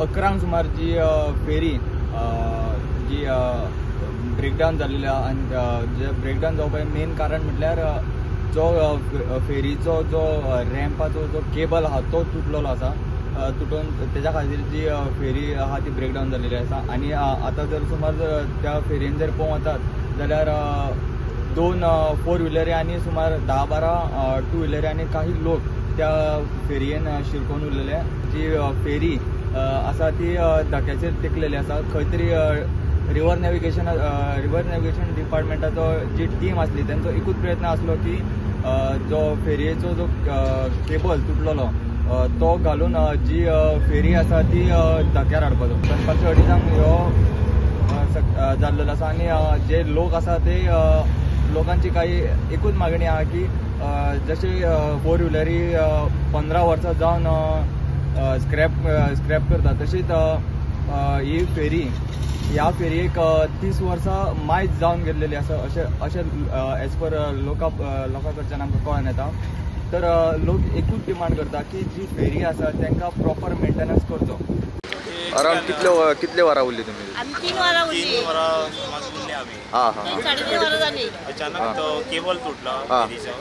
11 सुमार जी फेरी जी ब्रेकडावन जाल्लेली आहा आनी जे ब्रेकडावन जावपाचें मेन कारण म्हटल्यार जो फेरीचो जो रॅम्पाचो जो केबल आहा तो तुटलेलो आसा. तुटून तेज्या खातीर जी फेरी आहा ती ब्रेकडावन जाल्लेली आसा. आनी आतां जर सुमार त्या फेरयेन जर पळोवंक वतात जाल्यार 2 फोर व्हिलरी आनी सुमार 10-12 टू व्हिलरी आनी काही लोक त्या फेरयेन शिरकोवन उरलेले. जी फेरी आसा ती धक्याचेर तेकलेली आसा. खंय तरी रिवर नॅविगेशन डिपार्टमेंटाचो जी टीम आसली तेंचो एकूच प्रयत्न आसलो की जो फेरयेचो जो केबल तुटलेलो तो घालून जी फेरी आसा ती धक्यार हाडपाचो. दनपारच्या अडीचांक ह्यो जाल्लेलो आसा. आनी जे लोक आसा ते लोकांची काही एकूच मागणी आहा की जशे फोर व्हिलरी 15 वर्सां जावन स्क्रॅप करता तशीच ही फेरी ह्या फेरयेक 30 वर्सां मायज जावन गेल्लेली आसा अशें अशें एज पर लोकां कडच्यान आमकां कळोन येता. तर लोक एकूच डिमांड करता की जी फेरी आसा तांकां प्रॉपर मेंटेनन्स करचो. अरावंड कितले वरां उरली तुमी? 3 वरां उरली. 3 वरां उरली आमी. हां हां. 3.5 वरां जाली. अचानक तो केबल तुटलो फेरीचो.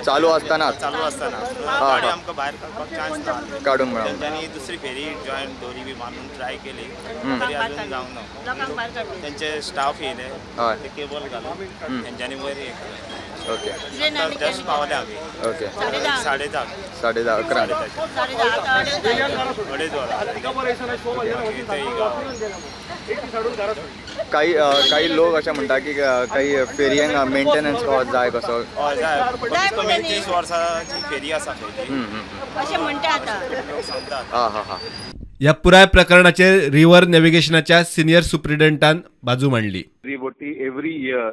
चालू आसतना गाडी आमकां भायर काडपाक चान्स ना, काडूंक मेळना. तेंच्यांनी दुसरी फेरी जॉयन दोरी बी बांदून ट्राय केली तरी अजून जावंक ना. तेंचे स्टाफ येयले ते केबल घालून तेंच्यांनी वयर हे केलें. ओके, जस्ट पावले आमी. ओके, 10:30 10:30 11 2.5 वरां. काही काही लोक अशें म्हणटा की काही फेरयेंक मेंटेनन्स जाय कसो. हय जाय, कमीत कमी 30 वर्सांची फेरी आसा खंय ती अशें म्हणटा आतां. हां हां हां. ह्या पुराय प्रकरणाचेर रिवर नॅव्हिगेशनाच्या सिनियर सुप्रिटेंडंटान बाजू मांडली. फेरी बोटी एवरी इयर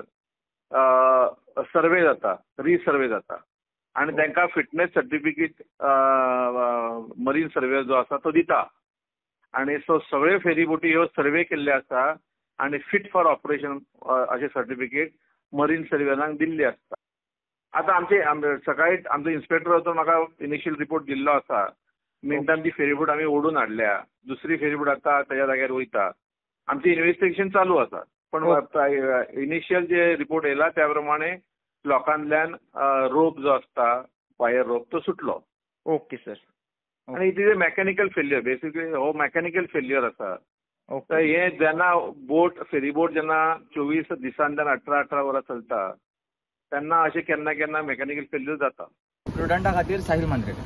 सर्वे जाता, रिसर्वे जाता आनी तांकां फिटनेस सर्टिफिकेट मरीन सर्वे जो आसा तो दिता. आनी सो सगळे फेरी बोटी ह्यो सर्वे केल्ले आसा आनी फिट फॉर ऑपरेशन अशें सर्टिफिकेट मरीन सर्वेरांक दिल्ली आसता. आतां आमचे सकाळी आमचो इन्स्पेक्टर वचून म्हाका इनिशियल रिपोर्ट दिल्लो आसा. मिनटान ती फेरीबोट आमी ओडून हाडल्या, दुसरी फेरीबोट आतां तेज्या जाग्यार वयता. आमचें इन्वेस्टिगेशन चालू आसा, पण इनिशियल जे रिपोर्ट येयला त्या प्रमाणे लोकांतल्यान रोप जो आसता वायर रोप तो सुटलो. Okay sir. आनी it is a mechanical failure, basically हो मेकॅनिकल फेल्युअर आसा. तर हे जेन्ना बोट फेरीबोट जेन्ना 24 दिसांतल्यान 18-18 वरां चलता तेन्ना अशें केन्ना केन्ना मेकॅनिकल फेल्युअर जाता. प्रुडंटा खातीर साहिल मांद्रेकर.